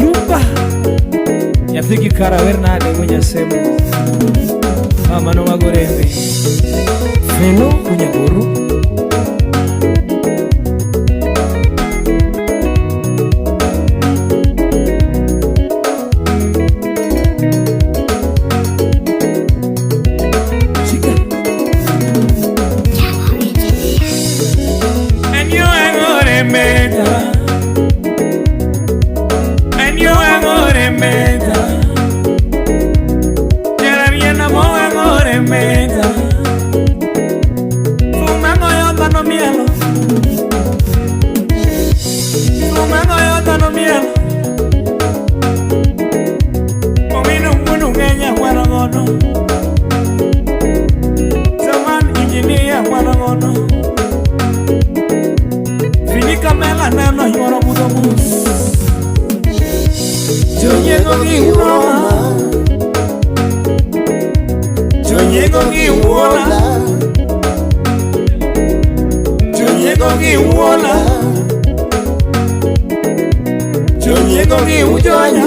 Rumba. Nyathi gi kara wer nade go nyasemo. Mama no magorembe. Felo unyagoro. Shika. And you angoremeta. And you angoremeta. Jeremiah mo angoremeta. Fumango yo tano mielo. Fumango yo tano mielo. Omino munu ngenya wano gono. Zaman engineer wano gono. Finika mela neno yuoro budho mus. Jonyiego gi wuona. Jonyiego gi wuona. Jonyiego gi wuona. Jonyiego gi ujonya.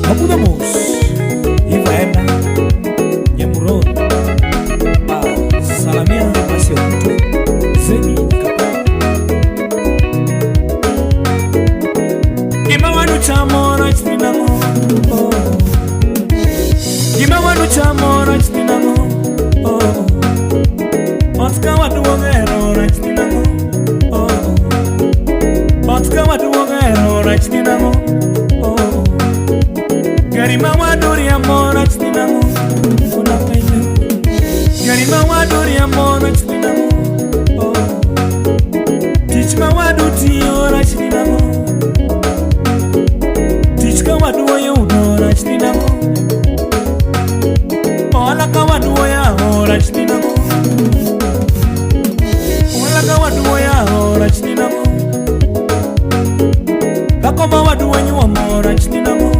Abudho mos. Ivaenda. Nyamuroro. Salamia Masi Omuto. Zeni Kapo. Gima wanu chamo rach ni nang'o? Oh. Gima wanu chamo rach ni nang'o? Oh. Ot ka waduong' hero rach ni nang'o? Oh. Ot ka waduong' hero rach ni nang'o? Oh. Gari ma wadu riambo rach ni nang'o? Kuna penjo. Gari ma wadu riambo rach ni nang'o? Oh. Tich ma wadu tiyo rach ni nang'o? Tich ka wadu oyudo rach ni nang'o? Ohala ka wadu oyawo rach ni nang'o? Ohala ka wadu oyawo rach ni nang'o? Dhako ma wadu onyuomo rach ni nang'o?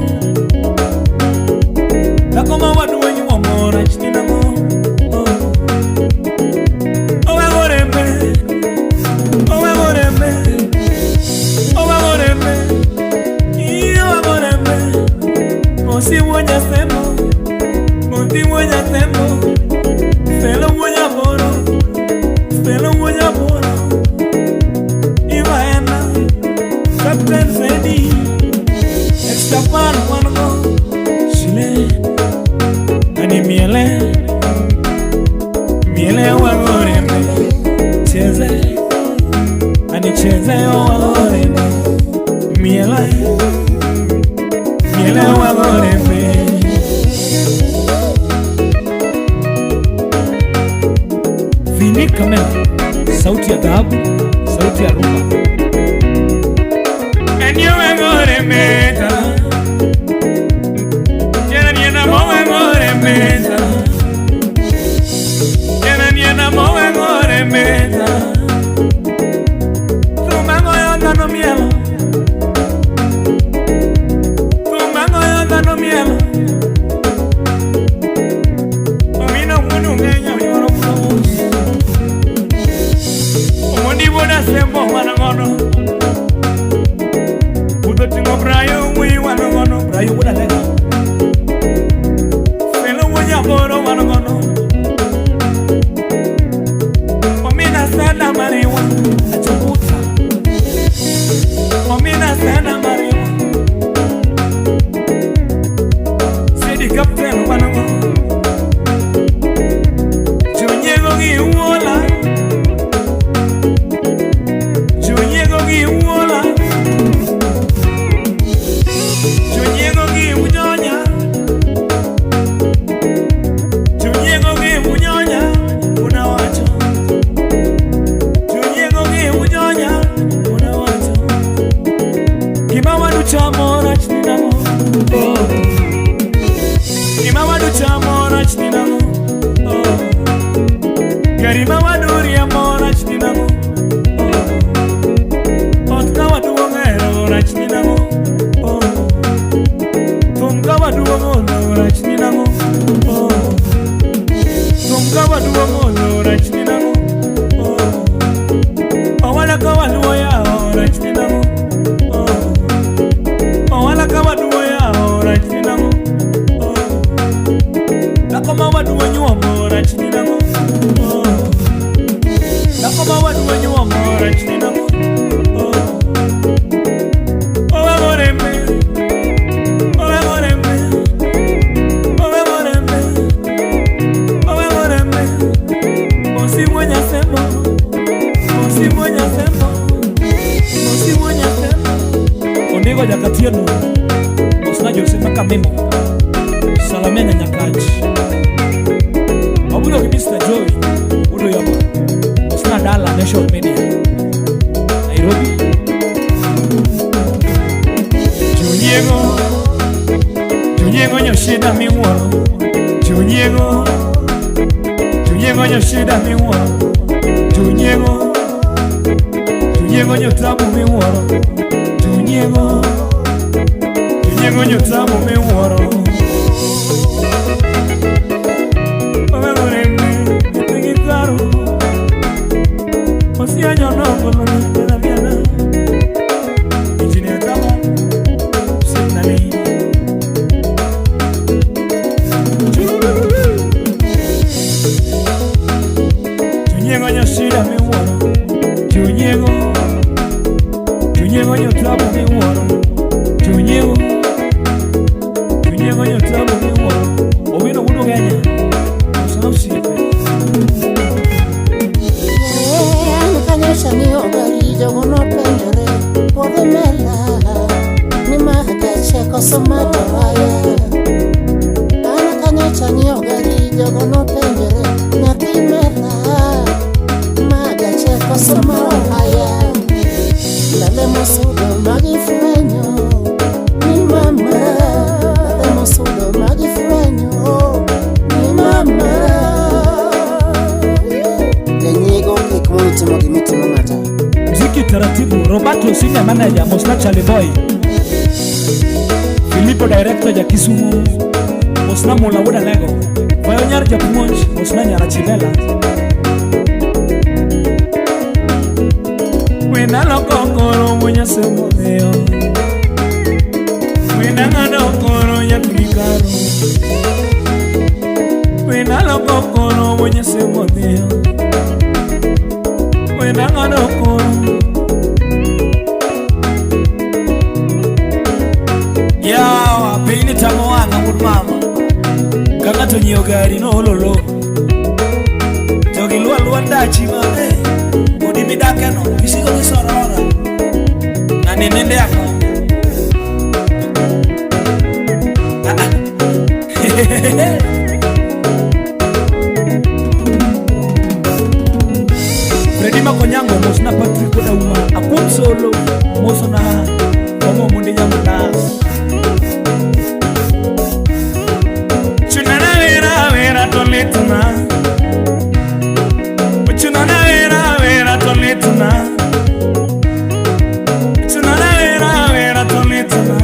Dhako ma wadu onyuomo rach ni nang'o? Oh. Owagorembe, owagorembe, owagorembe, owagorembe. Mosi wuo nyasemo, mosi wuo nyasemo, Felo wuo nyaboro, Felo wuo nyaboro. Ivaena, Captain Zedi, Ex-Japan wan go, Shile, ani miele, miele wagorembe, cheze, ani cheze wagorembe, miele, miele wagorembe. Vini Kamela, sauti ya dhahabu, sauti ya rumba. And you angoremeta, Jeremiah mo angoremeta, Jeremiah mo angoremeta. Tumango yo dhano mielo, tumango yo dhano mielo. Omino munu ng'enya yuoro budho mos. Omondi wuod Asembo wan godo. Budho ting'o Brayo wuoyi wan godo. Brayo wuod Alega. Felo wuo Nyaboro wan godo. Omina Sena Mariwa Achoputa. Omina Sena Mariwa. Sedi Captain wan godo. Jonyiego gi wuola. Jonyiego gi wuola. Jonyiego gi unyonya. Jonyiego gi unyonya. Unawacho. Jonyiego gi unyonya. Unawacho. Gima wadu chamo rach ni nang'o? Oh. Gima wadu chamo rach ni nang'o? Oh. Gari ma wadu riambo rach ni nang'o? Oh. Ot ka waduong' hero rach ni nang'o? Oh. Thum ka waduong' olo rach ni nang'o? Oh. Thum ka waduong' olo rach ni nang'o? Oh. Owada ka Jakatieno, Mosna Jose Makamimo, Salamena Nyakach. Wabudo gi Mr. Joey, Udo Yoma, Mosna Dala Nation Media, Nairobi. Junyiego, junyiego nyoshida miwuoro, junyiego, junyiego nyoshida miwuoro, junyiego, junyiego nyotabu miwuoro, junyiego, junyiego nyotabu miwuoro. Owino wuod Ugenya, osana osiepe. An kanyocha ni ogari jogo nopenjore puodho mela ni magache koso madawaya. An kanyocha ni ogari jogo nopenjore nyathi mela magache koso mawaya. Ndalo mosudo magifwenyo ni mama, ndalo mosudo magifwenyo ni mama. Janyiego kik moni timo gimitimo ng'ata. Mziki taratibu, Roberto senior manager, Mosna Charlie Boy. Filippo director ja Kisumu, Mosna Mula Wuod Alego. Fayo nyar japuonj, Mosna nyara Chibela. Wena loko koro munya semodeo. Wena ng'ado koro nyathi karo. Wena loko koro munya semodeo. Wena ng'ado koro. Yawa, piny ni tamo wang'a wuod mama. Ka ng'ato onyiewo gari noolo lo. To giluwo aluwa dachi ma odi midakeno isiko gi sorora. Ng'ani ninde ang'o? Ah, ah. Fredi Makonyango mosna Patrick Odauma akuom solo mosona omo mondi nyamanas. Chunana vera vera to litna. Chunana vera vera to litna. Chunana vera vera to litna.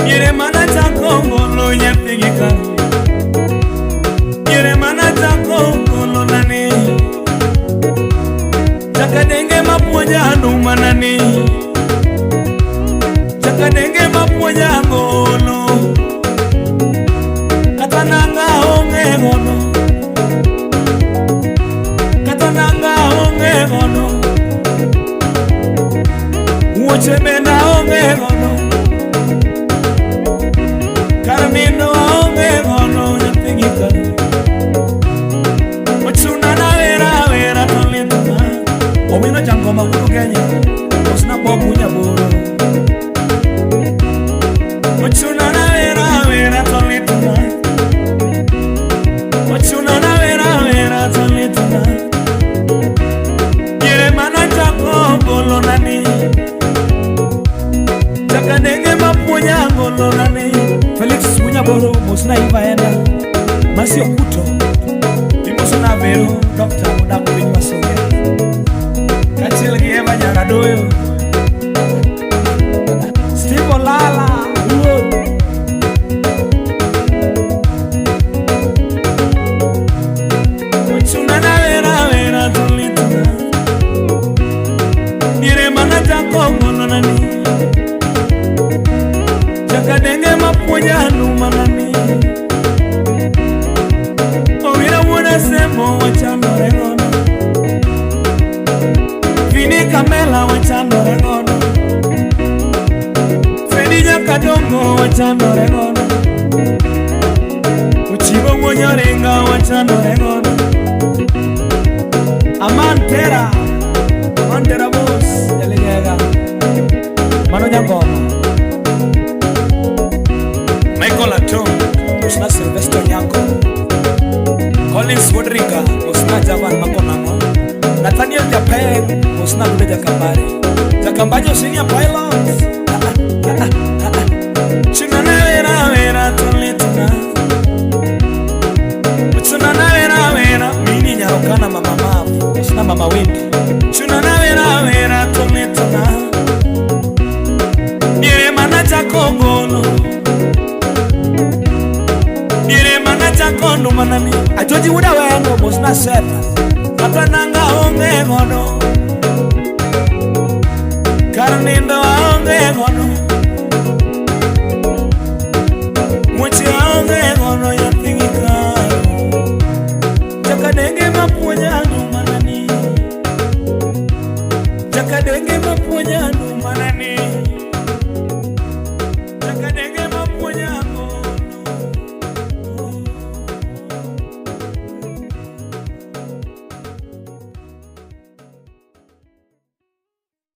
Yere mana chako ngolo nyathi gi karo. Yere mana chako ngolo nani. Chakadenge mapuonja anuma nani. Chakadenge mapuonja ngolo. Kata nanga onge gono. Kata nanga onge gono. Wuoche bende onge gono. Kar nindo onge gono nyathi gi karo. Ochuna na vera vera to litna. Owino jangoma wuod Ugenya, osna Bob Munyaboro. Ochuna na vera vera to litna. Ochuna na vera vera to litna. Yere mana chako ngolo nani. Chakadenge mapuonja ngolo nani. Felix Munyaboro, mosna Iva Enda. Masi Okuto, imosona Vero, Dr. modak piny Masunge. Kaachiel gi Eva Nyaradoyo. Steve Olala, ruoth. Ochuna na vera vera to litna. Diere mana chako ngolo nani. Chakadenge mapuonja anuma nani. Owira wuod Asembo wachandore godo. Vini Kamela wachandore godo. Fredi Nyakadongo wachandore godo. Ochiwo Wuonyoringa wachandore godo. Aman Tera, Aman Tera boss, jaligega. Mano mosna Sylvester Nyango. Collins Wodringa, mosna Javan Makonano. Nathaniel Japeng, mosna Lule Jakambare. Jakambajo senior pilot. Chunana vera vera tolituna. Chunana vera vera mini nyarokana mama mafu, mosna mama Wendy. Chunana vera vera tolituna. Diere mana chako golo. Diere mana chako ndumanani. Ajoji wuda wendo mosna Setha. Kata nanga onge godo. Kar nindo aonge godo.